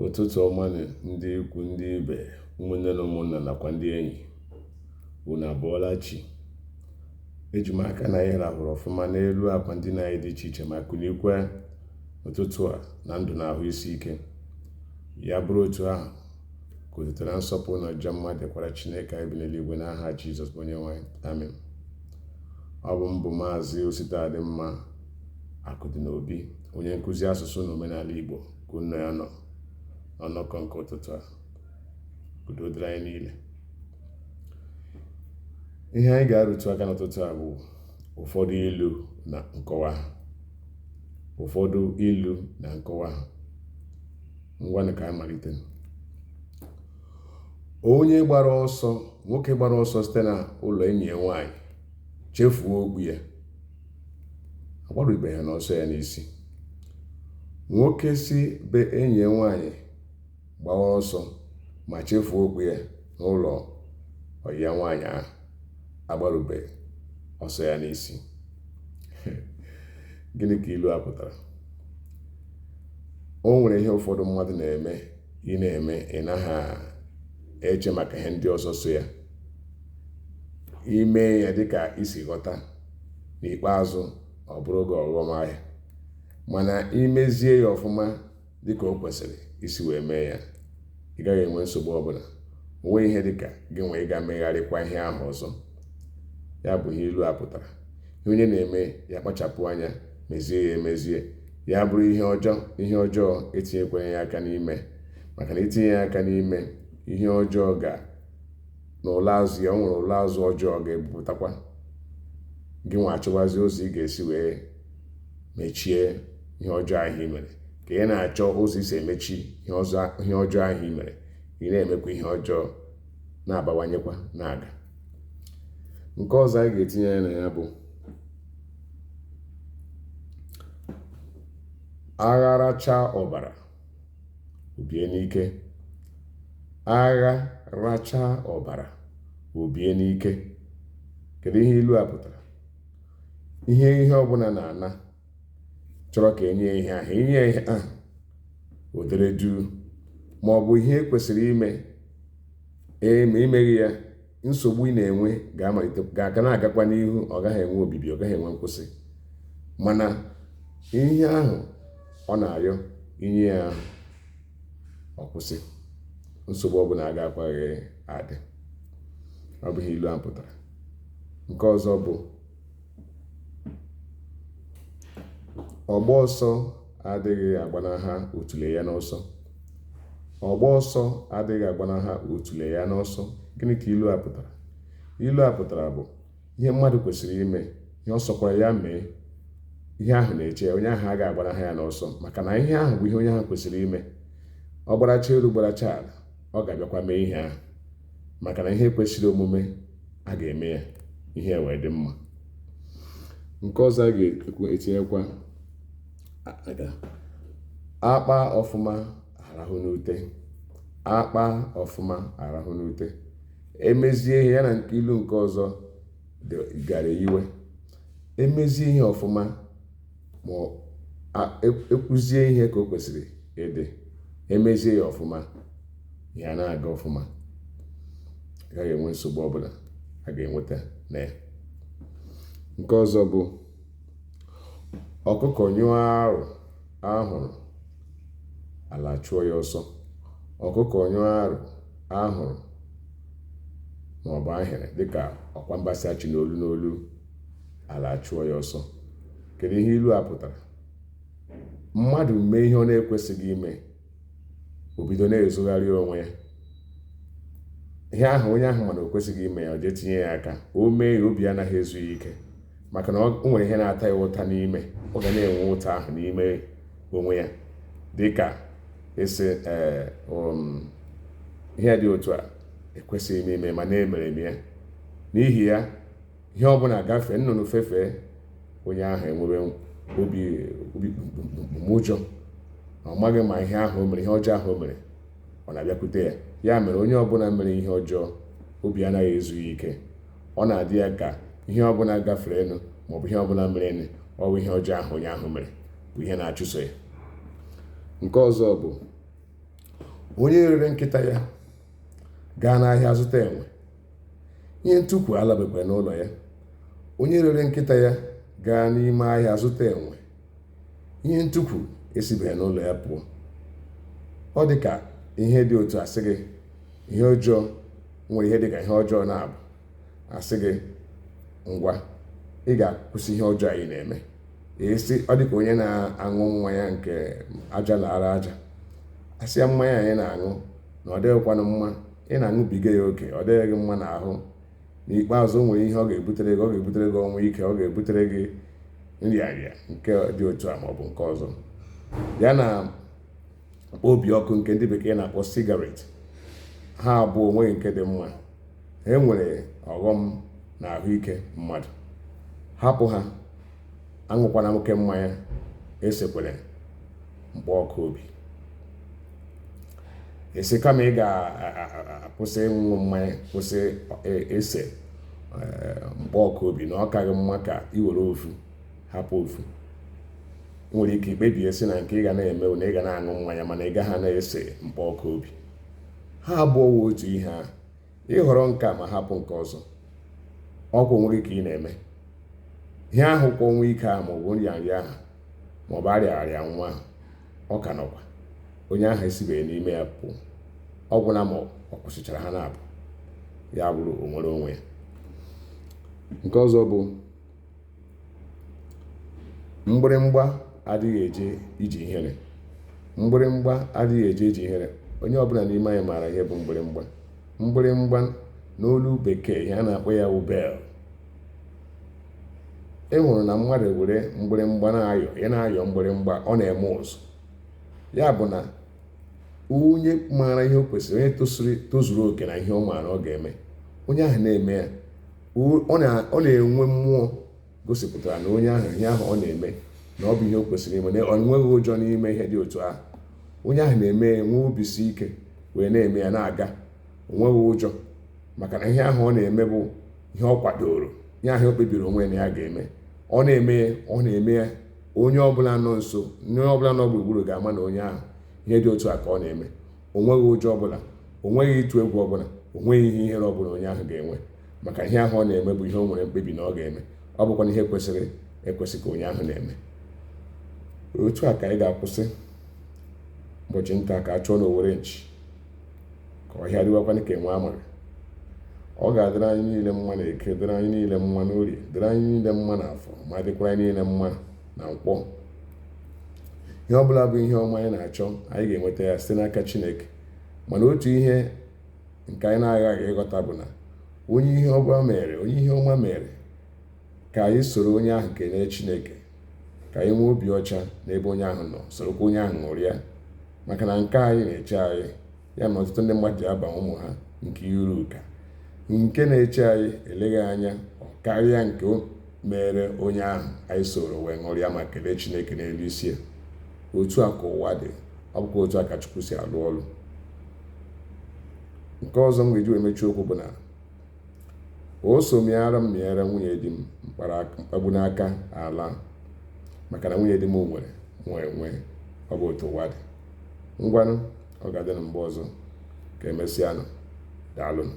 Ụtụtụ ọma nụ ndị ikwu, ndị ibe, ụmụnne na ụmụnna nakwa ndị enyi. Unu abọọla chi? Eji m aka na anyị rahụrụ ọfụma n'elu akwa ndina anyị dị iche iche ma kulikwe ụtụtụ a na ndụ na ahụ isi ike. Ya bụrụ otu ahụ, ka otuto na nsọpụrụ na ọja mma dịkwara Chineke anyị bi n'eluigwe n'aha Jizọs bụ Onyenwe anyị. Amen. Ọ bụ m bụ Maazị Ositadịmma Akụdịnobi, onye nkụzi asụsụ na omenala Igbo ka unu ya nọ n'ọnọkọ nke ụtụtụ a. Udo dịrị anyị niile. Ihe anyị ga-arụtụ aka n'ụtụtụ a bụ ụfọdụ ilu na nkọwa ha. Ụfọdụ ilu na nkọwa ha. Ngwanụ ka anyị malite. Onye gbara ọsọ, nwoke gbara ọsọ site na ụlọ enyi ya nwaanyị chefuo okpu ya, agbarubeghị n'ọsọ ya n'isi. Nwoke si be enyi ya nwaanyị gbawa ọsọ ma chefuo okpu ya n'ụlọ ọyị ya nwaanyị ahụ, agbarubeghị ọsọ ya n'isi. Gịnị ka ilu a pụtara? O nwere ihe ụfọdụ mmadụ na-eme, ị na-eme, ị naghị eche maka ihe ndị ọzọ so ya. I mee ya dịka i si ghọta, n'ikpeazụ ọ bụrụ gị ọghọm ahịa. Mana i mezie ya ọfụma dịka o kwesịrị isi wee mee ya, ị gaghị enwe nsogbu ọbụla. O nweghị ihe dịka gị nwee ịga megharịkwa ihe ahụ ọzọ. Ya bụ ihe ilu a pụtara. Ihe onye na-eme ya kpachapụ anya mezie ya emezie. Ya bụrụ ihe ọjọọ etinyekwara ya aka n'ime, maka na itinye ya aka n'ime ihe ọjọọ ga n'ụlọ azụ ya, o nwere ụlọ azụ ọjọọ ga-ebupụtakwa gị nwa achọwazi ụzọ ị ga-esi wee mechie ihe ọjọọ ahụ i mere. Ka ị na-achọ ụzọ isi emechi ihe ọjọọ ahụ i mere, ị na-emekwa ihe ọjọọ na-abawanyekwa na-aga. Nke ọzọ anyị ga-etinye anya na ya bụ agha rachaa ọbara o bie n'ike. Agha rachaa ọbara o bie n'ike. Kedu ihe ilu a pụtara? Ihe ihe ọbụla na-ana chọrọ ka enye ya ihe ahụ, inye ya ihe ahụ o dere duu, ma ọ bụ ihe e kwesịrị ime ma imeghị ya, nsogbu ị na-enwe ga-amalite ga-aga na-agakwa n'ihu, ọ gaghị enwe obibi, ọ gaghị enwe nkwụsị. Mana ihe ahụ ọ na-ayọ, inye ya ahụ, ọ kwụsị, nsogbu ọbụla agakwaghị adị. Ọ bụ ihe ilu ahụ pụtara. Nke ọzọ bụ ọgba ọsọ adịghị agbanaha otule ya n'ọsọ. Ọgba ọsọ adịghị agbanaha otule ya n'ọsọ. Gịnị ka ilu a pụtara? Ilu a pụtara bụ ihe mmadụ kwesịrị ime, ihe ọ sọkwara ya mee, ihe ahụ na-eche ya, onye ahụ agaghị agbanaha ya n'ọsọ, maka na ihe ahụ bụ ihe onye ahụ kwesịrị ime. Ọ gbaracha elu gbaracha ala, ọ ga-abịakwa mee ihe ahụ, maka na ihe kwesịrị omume a ga-eme ya, ihe wee dị mma. Nke ọzọ a ga-ekwu etinyekwa aga akpa ọfụma arahụ n'ute. Akpa ọfụma arahụ n'ute. Emezie ihe ya na nke ilu nke ọzọ gara iwe. Emezie ihe ọfụma ma ekwuzie ihe ka o kwesịrị ịdị, emezie ya ọfụma, ihe a na-aga ọfụma, agaghị enwe nsogbu ọbụla a ga-enweta na ya. Nke ọzọ bụ ọkụkọ nyụọ arụ ahụrụ, ala chụọ ya ọsọ. Ọkụkọ nyụọ arụ ahụrụ maọbụ ahịrị dịka ọkwa mbasị achị n'olu n'olu, ala chụọ ya ọsọ. Kedu ihe ilu a pụtara? Mmadụ mee ihe ọ na-ekwesịghị ime, o bido na-ezogharị onwe ya. Ihe ahụ onye ahụ mana o kwesịghị ime ya, o jee tinye ya aka, o mee ya, obi anaghị ezu ya ike, maka na o nwere ihe na-ata ya ụta n'ime, ọ ga na-enwe ụta ahụ n'ime onwe ya, dịka ịsị ee ihe dị otu a ekwesịghị m ime, mana emere m ya. N'ihi ya, ihe ọbụla gafee, nnụnụ fefee, onye ahụ enwebe obi obi kpumkpumkpum ụjọ na ọ maghị ma ihe ahụ o mere, ihe ọjọọ ahụ o mere, ọ na-abịakwute ya. Ya mere onye ọbụla mere ihe ọjọọ, obi anaghị ezu ya ike. Ọ na-adị ya ka ihe ọbụla gaferenụ maọbụ ihe ọbụla merenụ, ọ bụ ihe ọjọọ ahụ onye ahụ mere bụ ihe na-achụso ya. Nke ọzọ bụ Onye rere nkịta ya gaa n'ahịa zụta enwe, ihe ntukwu alabekwa n'ụlọ ya. Onye rere nkịta ya gaa n'ime ahịa zụta enwe, ihe ntukwu esibeghị n'ụlọ ya pụọ. Ọ dị ka ihe dị otu asị gị ihe ọjọọ nwere ihe dị ka ihe ọjọọ na-abụ asị gị ngwa, ị ga-akwụsị ihe ọjọọ anyị na-eme. Esi ọ dị ka onye na-aṅụ mmanya nke aja lara aja, asị ya mmanya anyị na-aṅụ na ọ dịghịkwanụ mma, ị na-aṅụbiga ya oke, ọ dịghị gị mma n'ahụ. N'ikpeazụ o nwere ihe ọ ga-ebutere gị, ọ ga-ebutere gị ọnwụ ike, ọ ga-ebutere gị nrịanrịa nke dị otu a maọbụ nke ọzọ. Ya na obi ọkụ nke ndị bekee na-akpọ cigarette, ha abụọ onweghị nke dị mma. Ha nwere ọghọm na ahụike mmadụ. Hapụ ha, aṅụkwana oke mmanya, esekwere mkpọ ọkụ obi. Esi kama ị ga-akwụsị ịṅụ mmanya, kwụsị ese mkpọ ọkụ obi, na ọ kaghị mma ka ị were ofu hapụ ofu. Nwere ike ikpebie sị na nke ị ga na-eme na ị ga na-aṅụ mmanya mana ị gaghị na-ese mkpọ ọkụ obi. Ha abụọ wụ otu ihe ahụ. Ịhọrọ nke a ma hapụ nke ọzọ, ọkwa onwe gị ka ị na-eme. Ihe ahụ kwa ọnwụ ike ahụ maọbụ nrịanrịa ahụ maọbụ arịa nwa ahụ, ọ ka nọkwa. Onye ahụ esibeghị n'ime ya pụọ. Ọ gwụla ma ọ kwụsịchara ha na-abụ, ya bụrụ o nwere onwe ya. Nke ọzọ bụ mgbịrịmgba adịghị eje ije ihere. Mgbịrịmgba adịghị eje ije ihere. Onye ọbụla n'ime anyị maara ihe bụ mgbịrịmgba. Mgbịrịmgba n'olu bekee ihe a na-akpọ ya wụ bell. Ị hụrụ na mmadụ were mgbịrịmgba na-ayọ, ya na-ayọ mgbịrịmgba, ọ na-eme ụzụ. Ya bụ na onye maara ihe o kwesịrị, onye tozuru oke na ihe ọ maara ọ ga-eme, onye ahụ na-eme ya, ọ na-enwe mmụọ gosipụtara na onye ahụ ihe ahụ ọ na-eme na ọ bụ ihe o kwesịrị ime, na ọ nweghị ụjọ n'ime ihe dị otu ahụ. Onye ahụ na-eme ya nwee obi si ike wee na-eme ya na-aga, o nweghị ụjọ, maka na ihe ahụ ọ na-eme bụ ihe ọ kwadoro, ihe ahụ o kpebiri onwe na ya ga-eme. Ọ na-eme ya, ọ na-eme ya, onye ọbụla nọ nso, onye ọbụla nọ gburugburu ga-ama na onye ahụ ihe dị otu a ka ọ na-eme. O nweghị ụjọ ọbụla, o nweghị ịtụ egwu ọbụla, o nweghị ihe ihere ọbụla onye ahụ ga-enwe, maka ihe ahụ ọ na-eme bụ ihe o nwere mkpebi na ọ ga-eme. Ọ bụkwa ihe kwesịrị ekwesị ka onye ahụ na-eme. Otu a ka anyị ga-akwụsị ụbọchị nta ka a chụọ n'owere nchi, ka ọhịa dịwakwana ka enwe amaghị. Ọ ga-adịrị anyị niile mma na eke, dịrị anyị niile mma n'orie, dịrị anyị niile mma na afọ, ma dịkwara anyị niile mma na nkwọ. Ihe ọbụla bụ ihe ọma anyị na-achọ, anyị ga-enweta ya site n'aka Chineke. Mana otu ihe nke anyị na-aghaghị ịghọta bụ na onye ihe ọma mere, onye ihe ọma mere, ka anyị soro onye ahụ kelee Chineke, ka anyị nwee obi ọcha n'ebe onye ahụ nọ, sorokwa onye ahụ ṅụrịa, maka na nke anyị na-eche anyị. Ya na ọtụtụ ndị mmadụ ji aba ụmụ ha nke iru ụka, nke na-eche anyị eleghị anya ọ karịa nke o mere onye ahụ anyị soro wee ṅụrịa ma kelee Chineke n'elu isi ya. Otu a ka ụwa dị, ọ bụkwa otu a ka Chukwu si alụ ọrụ. Nke ọzọ m ga-eji wee mechie okwu bụ na o so mịara m mịara nwunye di m mkpagbu n'aka ala, maka na nwunye di m nwere mụ enwe. Ọ bụ otu ụwa dị. Ngwanụ, ọ ga-adị na mgbe ọzọ. Ka emesịanụ. Daalụnụ.